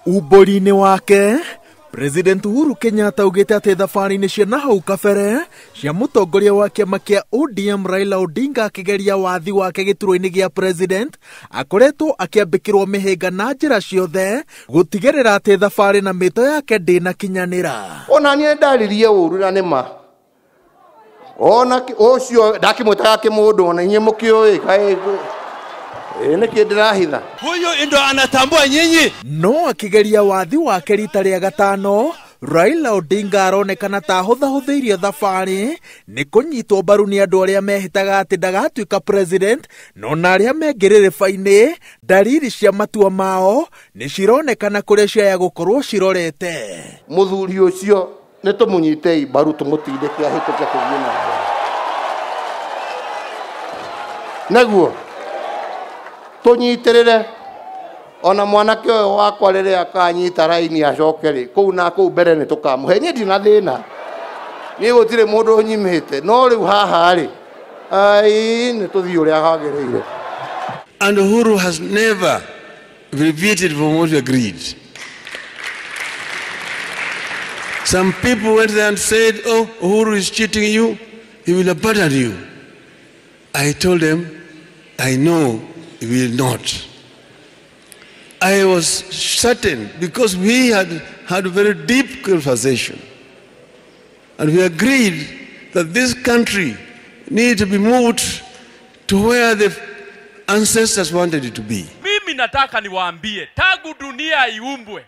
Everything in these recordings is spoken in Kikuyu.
Umbũri-inĩ wake, President Uhuru Kenyatta augĩte atĩ thabarĩ-inĩ cia nahau kabere cia mũtongoria wa kĩama kĩa ODM Raila Odinga akĩgeria wathi wake gĩturwa-inĩ gĩa president akoretwo akĩambĩkĩrwo mĩhĩnga na njĩra ciothe gũtigĩrĩra atĩ thabarĩ na mĩto yake ndĩnakinyanĩra. Ona niĩ ndaririe ũru na nĩ ma ona ũcio ndakĩmwĩtaga kĩmũndũ ona inyuĩ mũkĩũĩ kaĩ nĩkĩ ndĩrahitha. Huyu ndo anatambua nyinyi. No akĩgeria wathi wake rita rĩa gatano, Raila Odinga aronekana ta ahũthahũthĩirie thabarĩ nĩ kũnyitwo mbaru nĩ andũ arĩa mehĩtaga atĩ ndagatuĩka president, no na arĩa me ngĩrĩrĩba-inĩ ndariri cia matua mao nĩ cironekana kũrĩa ciaya gũkorwo cirorete. Mũthuri ũcio nĩ tũmũnyitei mbaru tũmũtindĩke ahĩtũke tũthiĩ na mbere. Nĩguo tũnyitĩrĩre ona mwanake ũyũ wakwa rĩrĩa akanyita raini acoke rĩ kũu na kũu mbere nĩ tũkamũhe. Niĩ ndina thĩna, niĩ gũtirĩ mũndũ ũnyimĩte, no rĩu haha rĩ ai nĩ tũthiĩ ũrĩa hagĩrĩire. And Uhuru has never deviated from what we agreed. Some people went there and said, oh, Uhuru is cheating you, he will abandon you. I told them, I know he will not. I was certain because we had had a very deep conversation and we agreed that this country needed to be moved to where the ancestors wanted it to be. Mimi nataka niwaambie, tangu dunia iumbwe,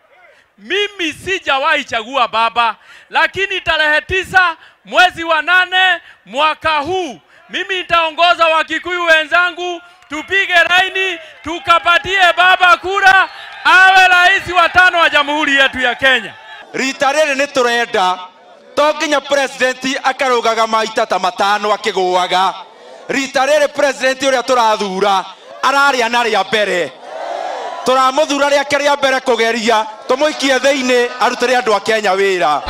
mimi sijawahi chagua baba, lakini tarehe 9 mwezi wa 8 mwaka huu mimi nitaongoza Wakikuyu wenzangu tupige laini tukapatie baba kura awe rais wa 5 wa jamhuri yetu ya Kenya. Rita rĩrĩ nĩ tũrenda to nginya president akarũgaga maita ta matano akĩgũaga. Rita rĩrĩ president ũrĩa tũrathura ararĩa na rĩa mbere. Tũramũthura rĩake rĩa mbere kũgeria tũmũikie thĩinĩ arutĩre andũ a Kenya wĩra.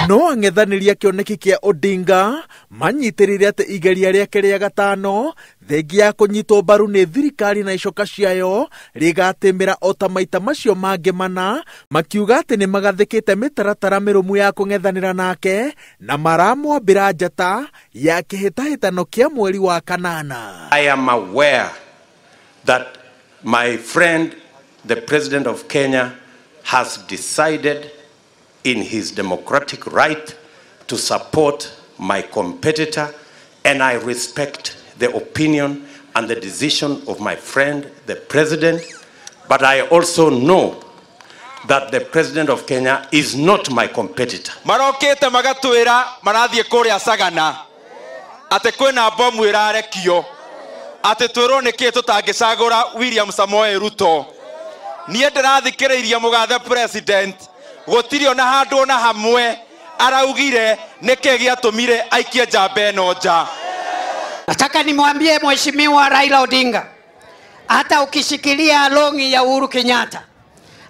No ang'ethanĩri a kĩoneki kĩa Odinga manyitĩrĩire atĩ igeria rĩake rĩa gatano thengia ya kũnyitwo mbaru nĩ thirikari na icoka ciayo rĩgatĩmĩra o ta maita macio mangĩ mana, makiuga atĩ nĩ magathĩkĩte mĩtaratara mĩrũmu ya kũng'ethanĩra nake na maramwambĩra njata ya kĩhĩtahĩtano kĩa mweri wa kanana. I am aware that my friend the President of Kenya has decided in his democratic right to support my competitor, and I respect the opinion and the decision of my friend, the president, but I also know that the president of Kenya is not my competitor. Marokete magatwira marathie kuria Sagana ate kwina bomu irarekio ate twirwo niki tutangicagura William Samoei Ruto. Nie ndirathikiriirie mugathe president gũtirĩ ona handũ ona hamwe araugire nĩkĩ gĩatũmire aikie njamba ĩno nja. Nataka nimwambie Mheshimiwa Raila Odinga, hata ukishikilia longi ya Uhuru Kenyatta,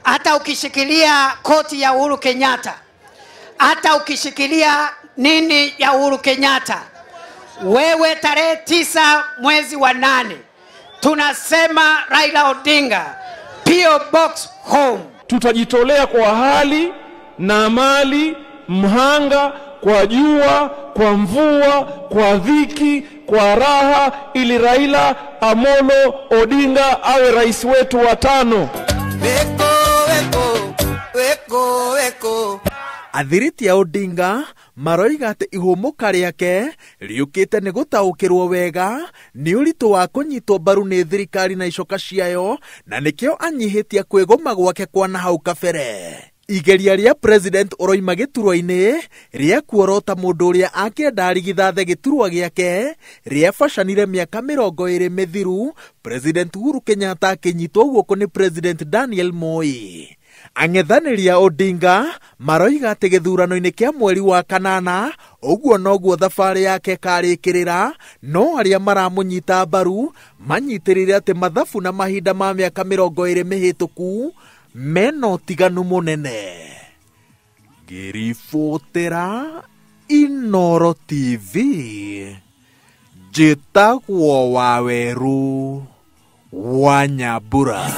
hata ukishikilia koti ya Uhuru Kenyatta, hata ukishikilia nini ya Uhuru Kenyatta, wewe tarehe 9 mwezi wa 8 tunasema Raila Odinga P.O. Box home. Tutajitolea kwa hali na mali, mhanga, kwa jua, kwa mvua, kwa dhiki, kwa raha, ili Raila Amolo Odinga awe rais wetu wa 5. Athiriti a Odinga maroiga atĩ ihũmũka rĩake rĩũkĩte nĩ gũtaũkĩrwo wega nĩ ũritũ wa kũnyitwo mbaru nĩ thirikari na icoka ciayo, na nĩkĩo anyihĩtie kwĩgũma gwake kwa nahau kabere. Igeria rĩa president ũroima gĩturwa-inĩ rĩa kuorota mũndũ ũrĩa akĩenda arigithathe gĩturwa gĩake rĩabacanire mĩaka 20 mĩthiru, President Uhuru Kenyatta akĩnyitwo guoko nĩ President Daniel Moi. Ang'ethanĩri a Odinga maroiga atĩ gĩthurano-inĩ kĩa mweri wa kanana ũguo noguo thabarĩ yake ĩkarĩkĩrĩra, no arĩa maramũnyita mbaru manyitĩrĩire atĩ mathabu na mahinda ma mĩaka 20 mĩhĩtũku mena ũtiganu mũnene. Ngĩribotera Inooro TV, njĩtagwo Waweru wa Nyambura.